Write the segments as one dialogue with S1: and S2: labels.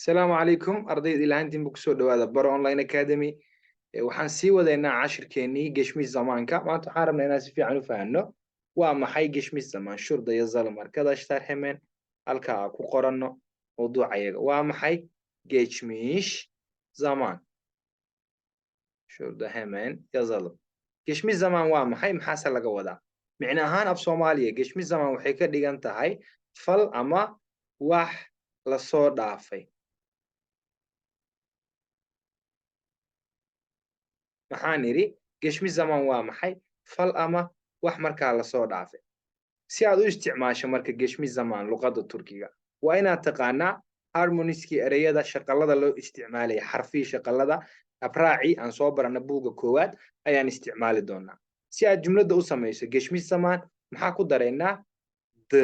S1: Asalaamu calaykum ardayda ilahantiinba, kusoo dhawaada Baro Online Academy. Waxaan sii wadaynaa cashirkeenii geçmiş zamanka. Maanta waxaan rabnaa inaan si fiican u fahanno waa maxay geçmiş zaman. Şurada yazalım arkadaşlar, hemen halkaa ku qoranno mawduucayaga. Waa maxay geçmiş zaman? Şurada hemen yazalım. Geçmiş zaman waa maxay? Maxaase laga wadaa? Micno ahaan af Soomaaliya geçmiş zaman waxay ka dhigan tahay fal ama wax lasoo dhaafay. Maxaan idhi? Geçmiş zaman waa maxay? Fal ama wax markaa lasoo dhaafay. Si aad u isticmaasho marka geçmiş zaman luqadda Turkiga, waa inaad taqaanaa harmoniskii ereyada shaqalada loo isticmaalaya, xarfii shaqalada abraaci aan soo barana buugga koowaad ayaan isticmaali doonaa. Si aad jumladda u samayso geçmiş zaman, maxaa ku daraynaa? D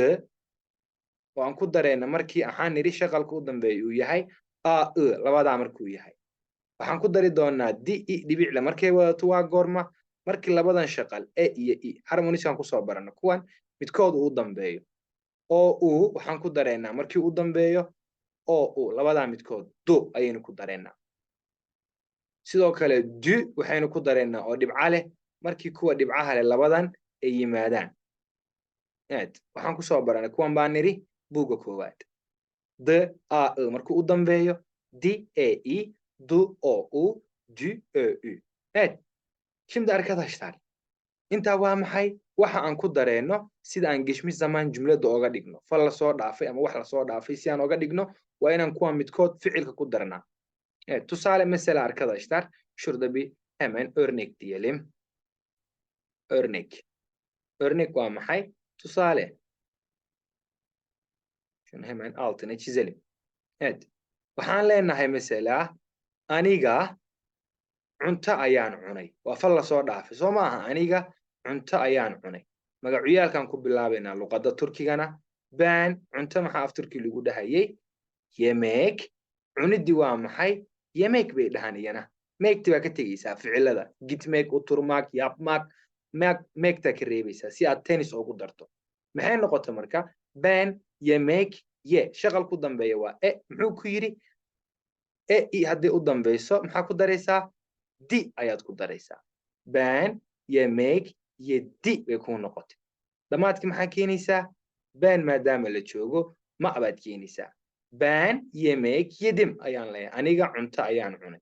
S1: oo aan ku darayna markii waxaan nidhi shaqalka u dambeeya uu yahay a e, labadaa markuu yahay waxaan ku dari doonaa d i dhibicle markay wadato. Waa goorma? Markii labadan shaqal e iyo i harmoniskan kusoo barano kuwan midkood uu dambeeyo oo uu waxaan ku dareynaa markii u dambeeyo oo u labadaa midkood do ayaynu ku dareynaa. Sidoo kale du waxaynu ku dareynaa oo dhibca leh markii kuwa dhibcaha leh labadan ay yimaadaan. Waxaan kusoo baranay kuwan baan nidhi buugga koowaad: d a e markuu u dambeeyo, d e i, d o u, d e u. Evet. Şimdi arkadaşlar, intaa waa maxay? Waxa aan ku dareyno sida aan geçmiş zaman jumladda oga dhigno, fal lasoo dhaafay ama wax lasoo dhaafay si aan oga dhigno, waa inaan kuwa midkood ficilka ku darnaa. Evet, tusaale mesela arkadaşlar, şurada bir hemen örnek diyelim. Örnek. Örnek waa maxay? Tusaale. Şunu hemen altına çizelim. Evet. Waxaan leenahay mesela aniga cunto ayaan cunay. Waa fal lasoo dhaafay, soo maaha? Aniga cunto ayaan cunay. Magacuyaalkan ku bilaabaynaa luqadda Turkigana. Ben cunto maxaa af Turki lagu dhahayay? Yemek. Cunidii waa maxay? Yemek bay dhahaan iyana. Meegti baa ka tegeysaa ficilada. Gitmek, oturmak, yapmak, mek, meegtaa ka reebaysaa si aad tennis ugu darto. Maxay noqotay marka? Ben yemek ye. Shaqal ku dambeeya waa e. Muxuu ku yidhi? E i hadday u dambeyso maxaa ku daraysaa? Di ayaad ku daraysaa. Ben yemek yedi bay kuu noqotay. Dhammaadkii maxaa keenaysaa? Ben maadaama la joogo ma baad keenaysaa. Ben yemek yedim ayaan leeyahay. Aniga cunto ayaan cunay.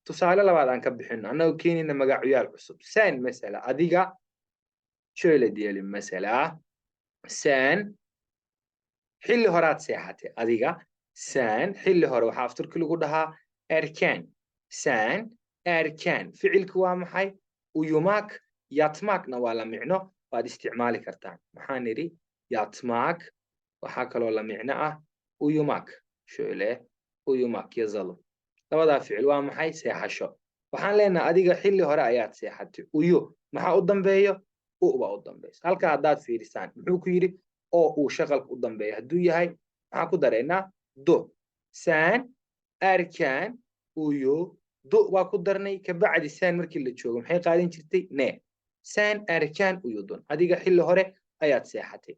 S1: Tusaale labaad aan ka bixino annagoo keenayna magacuyaal cusub. Sen mesela adiga, şöyle diyelim mesela sen xilli horaad seexatay adiga. Sen xilli hore waxaa af Turki lagu dhahaa erken. Sen erken. Ficilku waa maxay? Uyumak, yatmakna waa la micno, waad isticmaali kartaan. Maxaan nidhi? Yatmak waxaa kaloo la micno ah uyumak. Şöyle uyumak yazalım. Labadaa ficil waa maxay? Seexasho. Waxaan leenahay adiga xilli hore ayaad seexatay. Uyu maxaa u dambeeyo? U baa u dambaysa. Halkaa haddaad fiirisaan muxuu ku yidhi? Oo uu shaqalka u dambeeyo hadduu yahay maxaan ku dareynaa? Do. Sen erken uyu do waa ku darnay. Kabacdi sen markii la joogo maxay qaadan jirtay? Ne. Sen erken uyudun. Adiga xilli hore ayaad seexatay.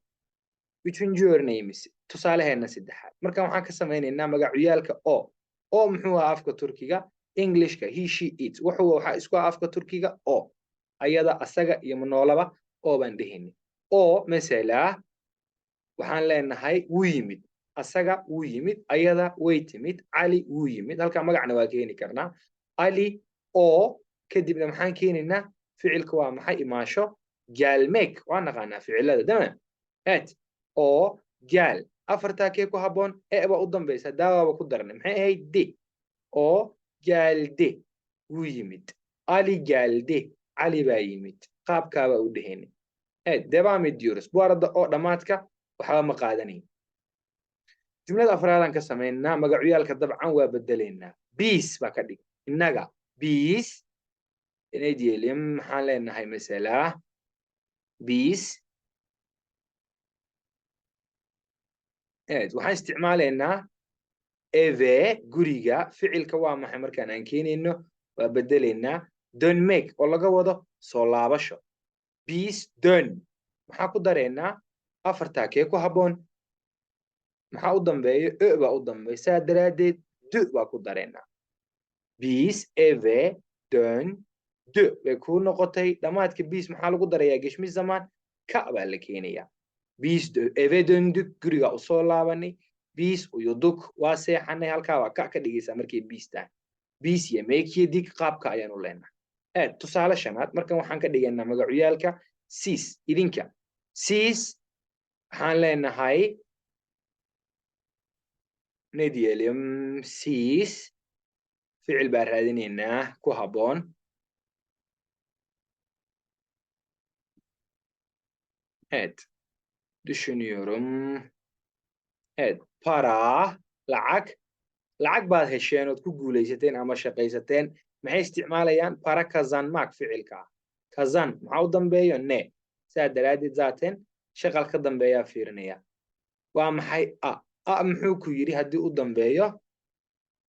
S1: Üçüncü örneğimiz, tusaalaheena saddexaad. Marka waxaan ka samaynaynaa magacuyaalka o. O muxuu ahaa afka Turkiga? Englishka he, she, it wuxuu waxaa isku ah afka Turkiga o, ayada, asaga iyo manoolaba oo baan dhehayni. O mesela waxaan leenahay wuu yimid asaga, wuu yimid ayada, way timid, Cali wuu yimid. Halkaa magacna waa keeni karnaa, Ali oo. Kadibna maxaan keenaynaa? Ficilka waa maxay? Imaasho, gelmek. Waa naqaanaa ficilada dama. Evet, oo gel afartaa kee ku habboon? E baa u dambaysa, daawaaba ku darnay. Maxay ahayd? De. Oo geldi, wuu yimid. Ali geldi, Cali baa yimid. Qaabkaabaa u dhehaynay. Evet, devam ediyoruz. Bu arada oo dhammaadka waxba ma qaadanayn. Jumlada afraadaan ka samaynaa. Magacuyaalka dabcan waa bedelaynaa, biz baa ka dhig innaga. Biz ne diyelim? Maxaan leenahay mesela? Biz, evet, waxaan isticmaalaynaa eve, guriga. Ficilka waa maxay markaan aan keenayno? Waa bedelaynaa. Dönmek oo laga wado soo laabasho. Biz dön maxaa ku dareynaa? Afartaa kee ku habboon? Maxaa u dambeeyo? Ö baa u dambeeya, saa daraaddeed Dü baa ku dareynaa. Biz eve döndü bay kuu noqotay. Dhammaadka biz maxaa lagu darayaa? Geçmiş zaman ka baa la keenayaa. Biz eve döndük, guriga usoo laabanay. Biz uyuduk, waa seexanay. Halkaa waa ka ka dhigaysaa markay biz tahay. Biz yemek yedik, qaabka ayaanu leenahay. Evet, tusaale shanaad markan waxaan ka dhigaynaa magacyaalka siz, idinka. Siz waxaan leenahay ne diyelim, siz ficil baa raadinaynaa ku habboon. Evet, düşünüyorum. Evet, para, lacag. Lacag baad hesheen ood ku guulaysateen ama shaqaysateen. Maxay isticmaalayaan? Para kazanmak ficilka ah. Kazan maxaa u dambeeyo? Ne. Saa daraaddeed zaten shaqal ka dambeeyaa fiirinaya. Waa maxay a? A muxuu ku yidhi haddii u dambeeyo?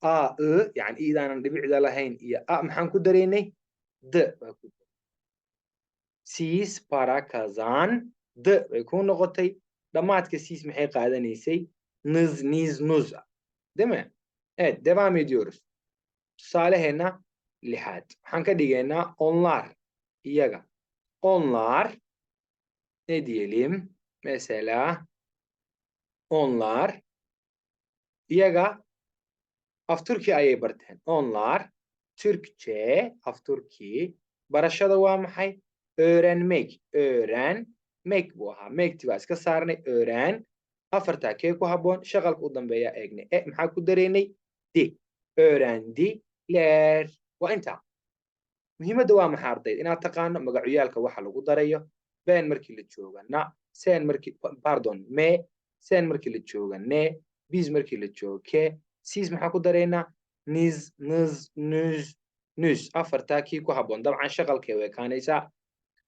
S1: A, e, yani idaanan dhibicda lahayn iyo a maxaan ku dareynay? D baa ku dareynay. Siz para kazan d bay ku noqotay. Dhammaadka siz maxay qaadanaysay? Nız, niz, nuz. Değil mi? Evet, devam ediyoruz. Tusaaleheena lixaad. Waxaan ka dhigaynaa onlar, iyaga. Onlar ne diyelim? Mesela onlar iyaga af Turki ayay barteen. Onlar Türkçe, af Turki. Barashada waa maxay? Öğrenmek, öğrenmek buu ahaa. Mekti baa iska saarnay, öğren. Afartaa kee ku habboon? Shaqalka u dambeeya eegnay. E maxaa ku dareynay? Di. Öğrendiler. Waa intaa. Muhiimadda waa maxay ardayd? Inaad taqaano magacyaalka waxa lagu darayo. Ben markii la jooga na, sen markii, pardon, me, sen markii la jooga ne, biz markii la joogo ke, siz maxaa ku dareynaa? Niz, nız, nüz, nüz. Afartaa kii ku habboon. Dabcan shaqalkee way ekaanaysaa.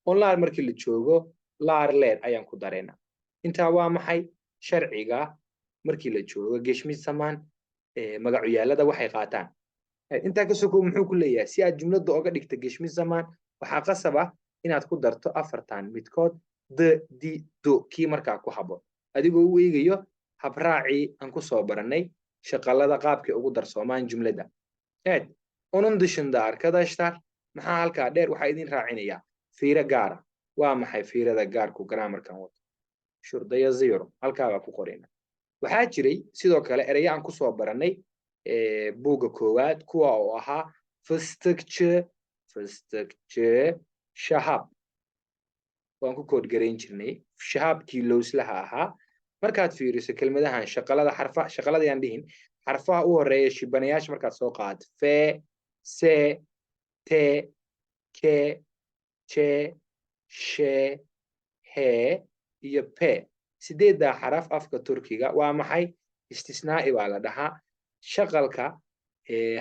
S1: Onlar markii la joogo laar leer ayaan ku dareynaa. Intaa waa maxay? Sharciga markii la joogo geçmiş zaman magacyaalada waxay qaataan. Intaa ka sokow muxuu ku leeyahay? Si aad jumladda oga dhigta geçmiş zaman waxaa qasab ah inaad ku darto afartan midkood, d, di, do, kii markaa ku habboon. Adigoo u eegayo habraacii aan ku soo baranay shaqalada qaabkay ugu darsoomaan jumladda. Evet, onun dışında arkadaşlar maxaa halkaa dheer waxaa idin raacinayaa fiiro gaara. Waa maxay fiirada gaarku grammarkan wato? Şurada yazıyorum. Halkaa baa ku qorayna. Waxaa jiray sidoo kale ereyo aan ku soo baranay buugga koowaad, kuwa oo ahaa fıstıkçı, fıstıkçı, shahab. Waan ku koodgarayn jirnay. Shahabkii lowslaha ahaa. Markaad fiiriso kelmadahan shaqalada xarfa, shaqalada yaan dhihin, xarfaha u horeeya shibanayaasha markaad soo qaadato f, c, t, k, j, sh, h iyo p. Sideeddaa xaraf afka Turkiga waa maxay? Istisnaa'i baa la dhahaa. Shaqalka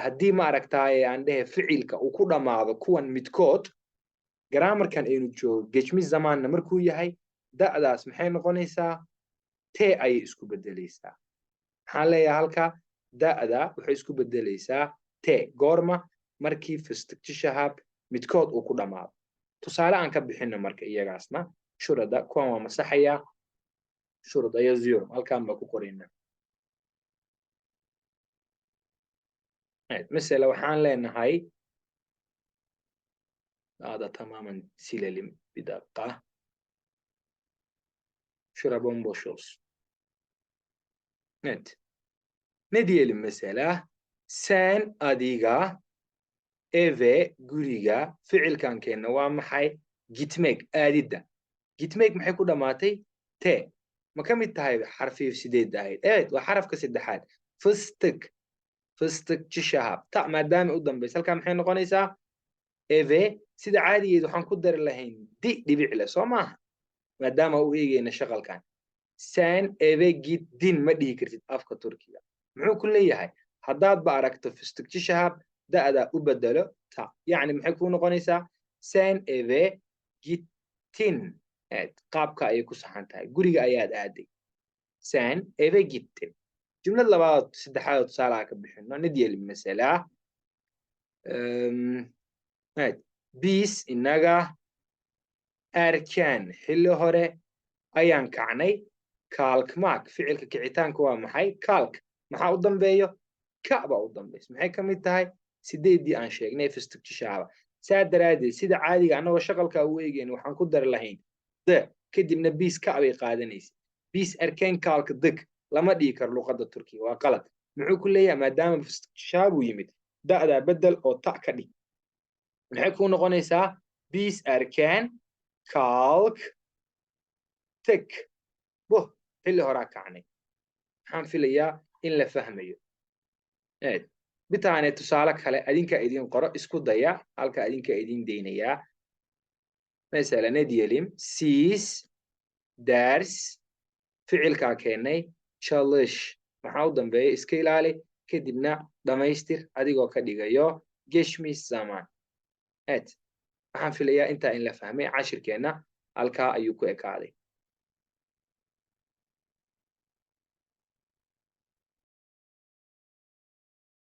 S1: haddii ma aragtaaye aan dhehe ficilka uu ku dhammaado kuwan midkood, grammarkan aynu joogo geçmiş zamanna markuu yahay, da'daas maxay noqonaysaa? T ayay isku bedelaysaa. Maxaan leeyahay halkaa? Da'da waxay isku bedelaysaa t. Goorma? Markii fıstıkçı shahab midkood uu ku dhammaado. Tusaale aan ka bixino marka iyagaasna. Şurada kuwan waa masaxayaa. Şurada yazıyorum. Halkaan baa ku qoraynaa. Evet, mesela waxaan leenahay daha da tamamen silelim bir dakika. Şura bomboş olsun. Evet. Ne diyelim mesela? Sen adiga eve guriga ficilkan keenna waa maxay? Gitmek, aadidda. Gitmek maxay ku dhamaatay? T. Ma ka mid tahay xarfiif sideedda ahayd? Evet, waa xarafka saddexaad. Fıstık, fıstıkçı shahab. Ta maadaama u dambaysa halkaa maxay noqonaysaa? Eve. Sida caadigeed waxaan ku dari lahayn di dhibic leh, soo maaha? Maadaama u eegayna shaqalkan. Sen eve gittin ma dhihi kartid afka Turkiga. Muxuu ku leeyahay? Haddaad ba aragto fıstıkçı shahab, da'da u bedelo ta. Yacni maxay kuu noqonaysaa? Sen eve gittin. Evet, qaabka ayay ku saxan tahay. Guriga ayaad aaday. Sen eve gittin. Jumlad labaad saddexaad oo tusaalaha ka bixino. Ne diyelim mesela? Evet, biz inaga erken xilli hore ayaan kacnay. Kalkmak ficilka kicitaanka waa maxay? Kalk maxaa u dambeeyo? Ka baa u dambaysa. Maxay ka mid tahay? Sideeddii aan sheegnay fıstıkçı Şahaba. Saa daraaddeed, sida caadiga annagoo shaqalkaa u eegeyn, waxaan ku dari lahayn d, kadibna biz ka bay qaadanaysa. Biz erken kalktık lama dhihi karo luqadda Turkiga, waa qalad. Muxuu ku leeyahay? Maadaama fıstıkçı Şahabuu yimid, da'daa bedel oo ta ka dhig. Maxay kuu noqonaysaa? Biz erken kalktık. Buh, xilli horaa kacnay. Waxaan filayaa in la fahmayo. Evet. Bir tane tusaale kale adinka idin qoro, isku daya, halka adinka idin deynayaa. Mesela ne diyelim? Siz ders, ficilkaa keenay, çalış. Maxaa u dambeeya? Iska ilaali, kadibna dhamaystir adigoo ka dhigayo geçmiş zaman. Evet, waxaan filayaa intaa in la fahmay. Cashirkeenna halkaa ayuu ku ekaaday.